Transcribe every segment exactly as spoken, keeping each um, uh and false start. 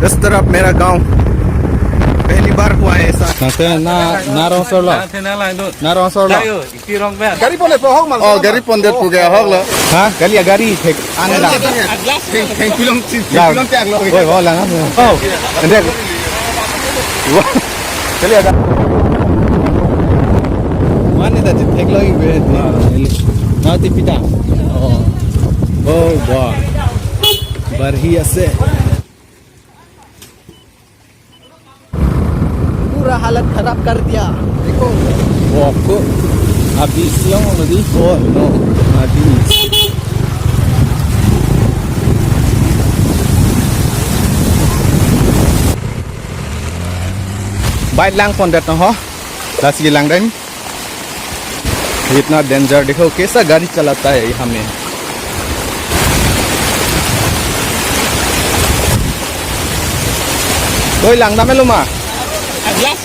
इस तरफ मेरा गांव, पहली बार हुआ है ऐसा। Nangte na, na rong solo. Nangte na lang do. Na rong solo. Tayo, iti rong pen. Gari pondet po ahok mal. Oh, gari pondet pu ke ahok lo. Ha? Kali a gari thek an la. Thek, thek pilong si, thek pilong te ang lo. Oi, oh, lang. Oh. Ende. Wah. Kali a gari. Mane ta thek lo ibe. Na ti pita. Oh. Oh, wah. Barhi ase. पूरा हालत खराब कर दिया। देखो। Wah, ko habis yang nadi. Oh, no. Habis. Bike lang pondet ho. Lasi langdam. इतना डेंजर, देखो कैसा गाड़ी चलाता है यहाँ में। Oi, langdam lo ma.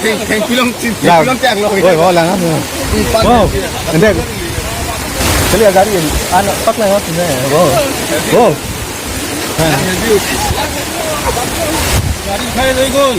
Thek, thek pilong si, thek pilong te ang lo. Oi, oh, langdam. Wow. Ende. Kali a gari. An, pak lang. Wow. Wow. Gari khai loi gol.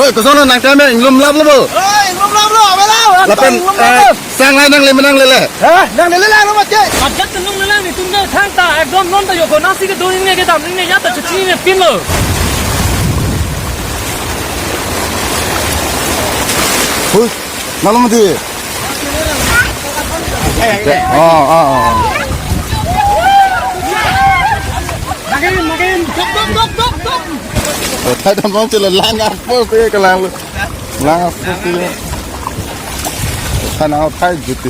Hoi, koson nangtum inglum lap lo bo? Oh, inglum lap lo, abe lo. Lapen, inglum lap lo. Eh, sang lai nangle ma nanglele? Ha? Nanglele lo mati. Ajat tenung lelang netum ke thangta, ekdom non ta yoko nasi ke doin ne kedam ne ya ta chuchi ne pin lo. Hoi, nalo mati. Oh, oh, oh. Makin, makin, dok, dok, dok, dok, dok. Thai dam bom chelo lang apor te kelang lo. Lang apor te. Thai na thai juti.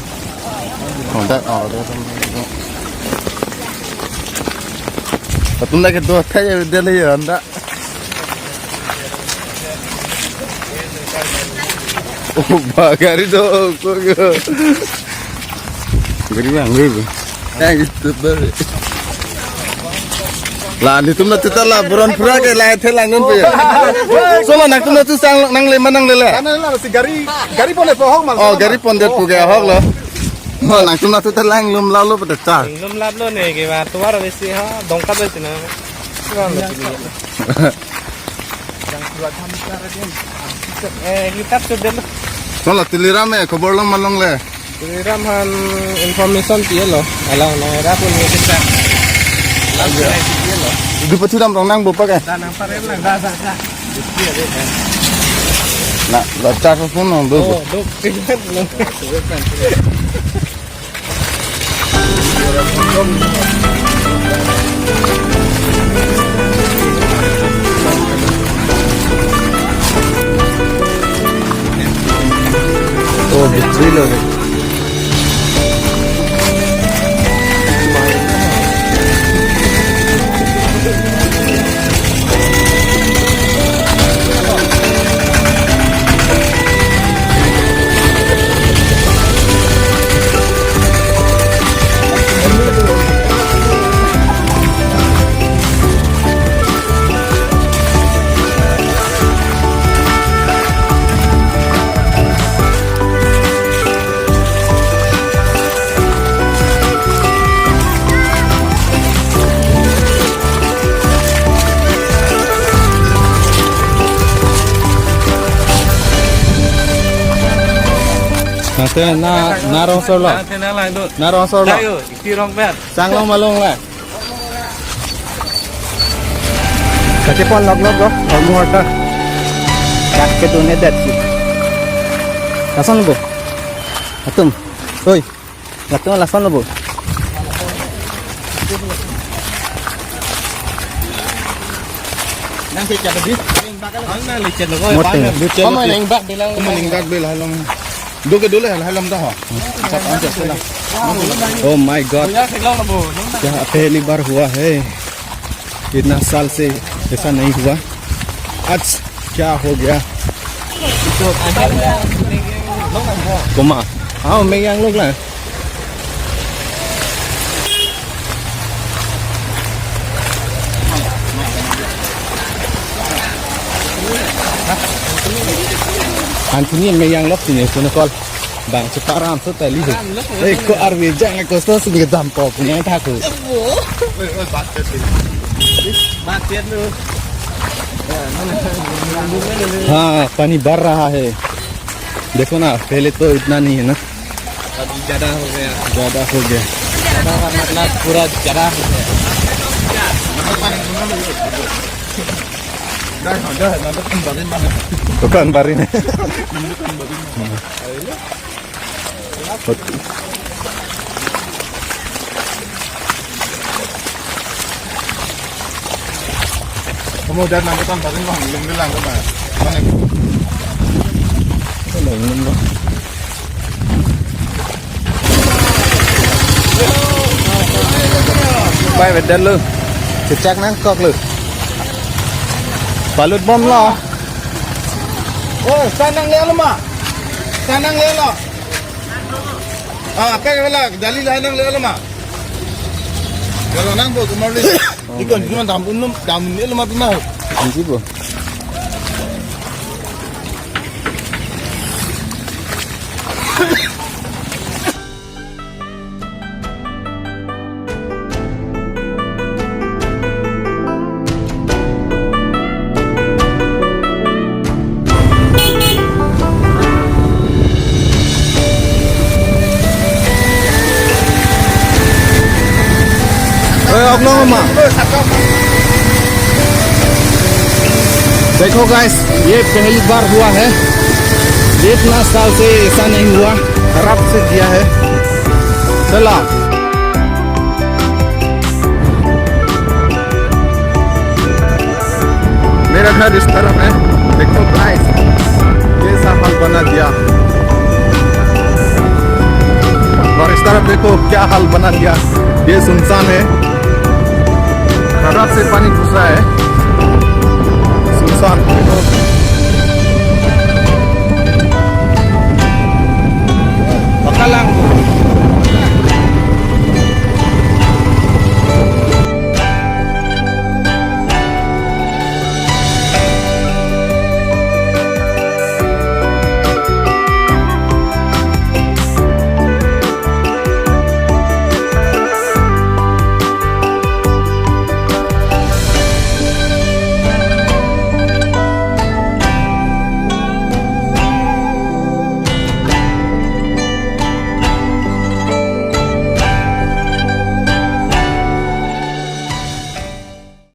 Oh, dak, oh, dak. Atum dak ke do thai ya, dia le ya, anda. Oh, ba gari do, ko, ko. Gari bang, gari bang. Yang itu, ba. La, netum nat ta la, buron pura ke la, the langdun pe. So, la, nangtum nat sang nangle ma nanglele? Karena la, si gari, gari pondet po ahok mal. Oh, gari pondet pu ke ahok lo. Oh, nangtum nat ta lang inglum lap lo pada cha. Inglum lap lo ne, ke ba, tuar besi ha, dongkap besi na. Tuar besi na. Eh, kita sudah lo. Solo, Tuliram eh, khobor long ma longle? Tuliram han information piye lo. Alang nang era pun ni kita. Lang dia piye lo. Di pati dam rong nang bopa ke? Da nang parem lang, da, da, da. Na, da char pun nang do. Oh, do. Oh, betul lo. Nangte na, na rong solo. Nangte na lang do. Na rong solo. Tayo, isi rong pen. Sang long malong la. Kachepon lok lok lok. Hormu horta. Dak kedun edet si. Lason lo bo. Atum. Oi. Latum lason lo bo. Nang lecet lagi. Ang na lecet lagi. Mote. Lecet lagi. Kamu nang bak bilang. Kamu nang bak bilang. Duke dule hal halam dah. Oh my God. क्या पहली बार हुआ है, इतना साल से ऐसा नहीं हुआ। आज क्या हो गया? Koma. Ah, mengyang lok la. Anthony mengyang lok sini, sini kol. Bang, separam, so tali ho. Eh, ko arve jang, ko so sini dampo, punya thaku. हाँ, पानी बढ़ रहा है। देखो ना, पहले तो इतना नहीं है ना। अभी ज्यादा हो गया। ज्यादा हो गया। ज्यादा का मतलब पूरा ज्यादा हो गया। Dukan barin. Kamu udah nang dukan barin bang, belum bilang ke mana? Mana? Belum, belum, bang. Bai bedan lo. Cecak nangkok lo. Balut bom lo. Oh, sanang le lo ma. Sanang le lo. Ah, apa yang lak? Jali lah nang le lo ma. Kalau nang bo kemar li. Oh, ikon my God. Cuma damun num, damun le lo ma pima. Anji bo. ए, आप लोग मामा। देखो गाइस, ये पहली बार हुआ है, इतना साल से ऐसा नहीं हुआ, खराब से दिया है। चला। मेरा घर इस तरफ है, देखो गाइस, कैसा हाल बना दिया। और इस तरफ देखो क्या हाल बना दिया, ये सुनसान है, खराब से पानी घुस रहा है।